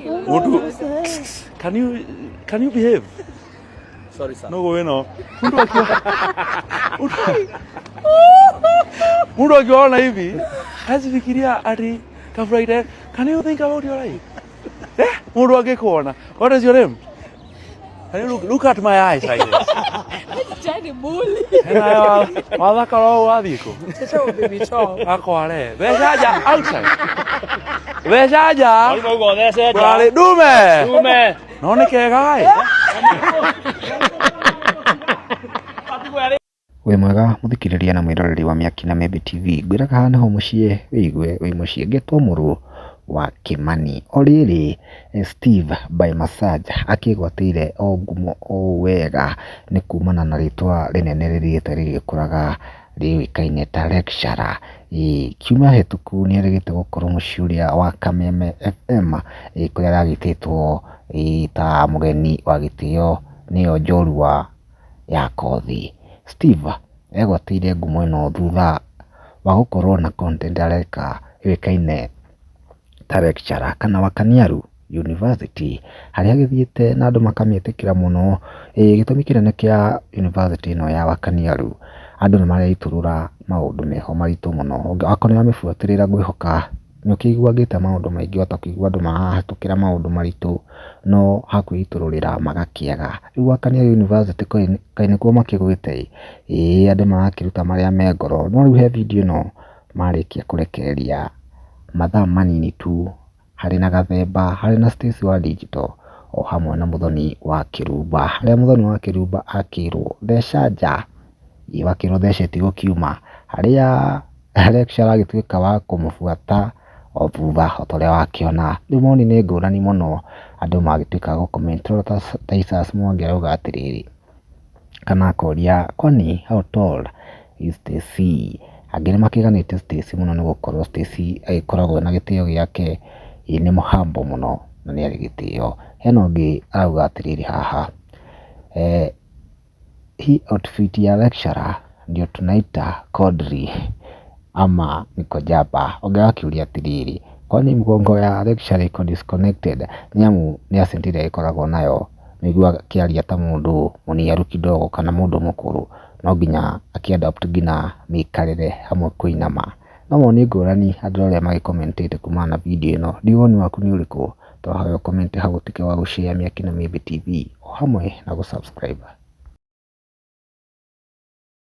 Mtu can you behave? Sorry, sir. No wino. Mtu akiwa mtu akiona hivi hawezi fikiria ati kafurahi. Can you think about your life? Eh? Mtu akikuona. What is your name? Can you look at my eyes like this? Jani bully. Ena wathakara ũũ wathiĩ kũ? Tete baby talk. Akware. Theca nja outside. Theca nja. Rĩu ugo thece nja. Bwarĩ ndume. Ndume. No nĩ kega ĩ. Wĩ mwega mũthikĩrĩria na mwĩroreri wa Mĩaki na Mĩmbi TV. Ngwĩraga haha nĩho mũciĩ wĩigue wĩ mũciĩ ngetwo mũrũ wa Kĩmani. O rĩrĩ Steve by Massage akĩgwatĩire o ngumo o wega nĩ kumana na rĩtwa rĩnene rĩthiĩte rĩgĩkũraga rĩũĩkaine ta lecturer. Ĩĩ kiumia hĩtũku nĩ erĩgĩte gũkorwo mũciĩ ũrĩa wa Kameme FM kũrĩa aragĩtĩtwo ta mũgeni wa gĩtĩo nĩyo njorua ya kothi. Steve egwatĩire ngumo ĩno thutha wa gũkorwo na content areka yũĩkaine ta lecturer kana Wakaniaru University harĩa agĩthiĩte na andũ makamĩtĩkĩra mũno. Gĩtũmi kĩnene kĩa university ĩno ya Wakaniaru andũ nĩ mareitũrũra maũndũ meho maritũ mũno. Akorwo nĩ ũramĩbuatĩrĩra ngwĩhoka nĩ ũkĩiguangĩte maũndũ maingĩ wahota kũigua andũ marahĩtũkĩra maũndũ maritũ no hakwĩitũrũrĩra magakĩaga. Rĩu Wakaniaru University kaĩ nĩkuo makĩgwĩte ĩ? Ĩĩ andũ marakĩruta marĩa me ngoro. No rĩu he video ĩno marĩkia kũrekereria mathaa manini tu harĩ na Gathemba, harĩ na Stacy wa Digital o hamwe na Mũthoni wa Kĩrumba. Harĩa Mũthoni wa Kĩrumba akĩrwo theca nja, wakĩrwo theca ĩtigũkiuma. Harĩa lecturer agĩtuĩka wa kũmũbuata o thutha o ta ũrĩa wakĩona. Rĩu mawoni nĩ ngũrani mũno andũ magĩtuĩka a gũ comment ta Titus Mwangi arauga atĩrĩrĩ kana akoria kwani how tall is Stacy? Angĩ nĩ makĩganĩte Stacy mũno nĩ gũkorwo Stacy agĩkoragwo na gĩtĩo gĩake, ĩ nĩ mũhumble mũno na nĩ arĩ gĩtĩo. Hena ũngĩ arauga atĩrĩrĩ haha, hii outfit ya lecturer ndio tunaita kodri ama niko jaba. Ũngĩ agakĩũria atĩrĩrĩ, kwani mgongo ya lecturer iko disconnected? Nĩ amu nĩ accent ĩrĩa ĩkoragwo nayo nĩguo akĩaria ta mũndũ mũniaru kidogo kana mũndũ mũkũrũ no nginya akĩ adapt nginya mĩikarĩre hamwe kũinama. No mawoni ngũrani andũ arĩa magĩkomentĩte kumana na video ĩno. Ndiũĩ woni waku nĩ ũrĩkũ? Twahoya ũcomment hau ũtuĩke wa gũ share Mĩaki na Mĩmbi TV o hamwe na gũ subscribe.